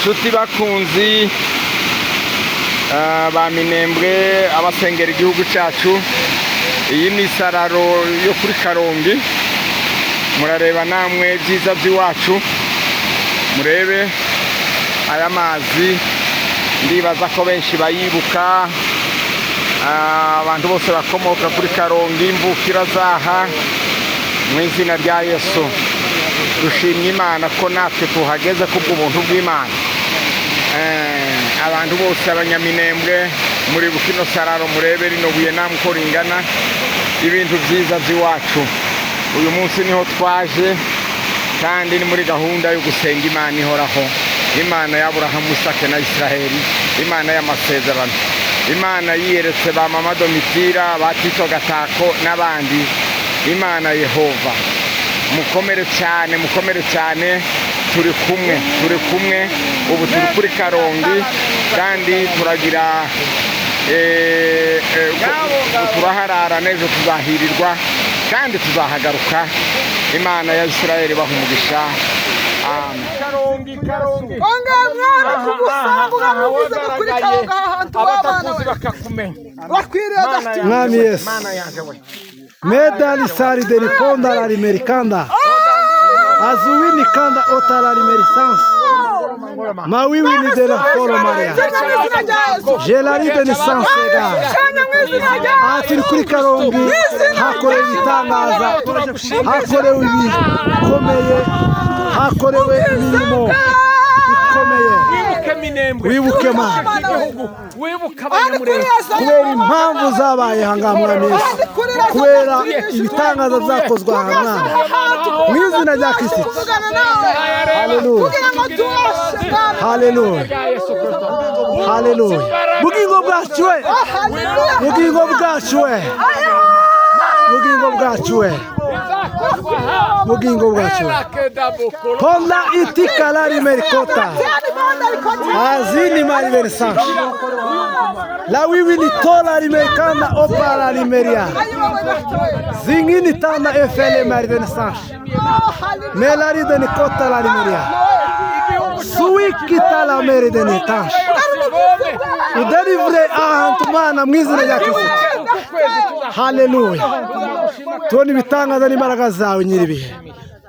Inshuti bakunzi ba Minembwe, abasengera igihugu cyacu, iyi ni isararo yo kuri Karongi. Murareba namwe ibyiza by'iwacu. Murebe aya mazi, ndibaza ko benshi bayibuka. Abantu bose bakomoka kuri Karongi, imvukira zaha, mu izina rya Yesu dushimye Imana ko natwe tuhageze kubw'ubuntu bw'Imana. Abantu bose abanyaminembwe muri bukino sararo, murebe rino buye namwe uko ringana, ibintu byiza by'iwacu. Uyu munsi niho twaje kandi ni muri gahunda yo gusenga Imana ihoraho, Imana y'Aburahamu, Isake na Israheli, Imana y'amasezerano, Imana yiyeretse ba Mama Domitira, ba Tito Gatako n'abandi, Imana Yehova. Mukomere cyane, mukomere cyane, turi kumwe, turi kumwe. Ubu turi kuri Karongi kandi turagira turaharara n'ejo tuzahirirwa kandi tuzahagaruka. Imana ya Israheli baha umugisha, amen. Karongi, Karongi. Ongera mwana kugusanga uramubwiza ngo kuri Karongi aha hantu w'abana abatakuzi we bakakumenya. Bakwiriye dafite. Mwami Yesu. Mana yanjye we. Medali sari de riponda la rimerikanda. Azuwini kanda ota la rimerisansi. Mawiwi ni de la foro maria. Mu izina rya Yesu. Gelari de nisanse ga. Shushanya mu izina rya Aha turi kuri Karongi, hakorewe ibitangaza, hakorewe ibikomeye, hakorewe imirimo ikomeye. Wibuke Minembwe. Wibuke Mana. Igihugu wibuke Ari kuri Abanyamurenge. Yesu. Kubera impamvu zabaye aha ngaha, Mwami Yesu, kubera ibitangaza byakozwe aha mwana, mu izina rya Kirisito. Kuvugana nawe. Haleluya. Kugira ngo tubashe, Mwami. Haleluya. Haleluya. Bugingo bwacu we. Haleluya. Bugingo bwacu we. Bugingo bwacu we. Bugingo bwacu we. Ponda itikala merikota. Azini mari versanche. La wiwi ni tola rimerikanda opala rimeria. Zingini tanda efele mari versanche. Melari de nikota la rimeria. Suwiki tala meri de nitanche. Udelivre ahantu Mana mu izina rya Kristo. Haleluya. Tubona ibitangaza n'imbaraga zawe nyiribihe.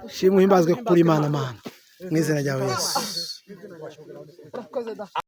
Shimwe uhimbazwe kuri Imana Mana. Mu izina ryawe Yesu.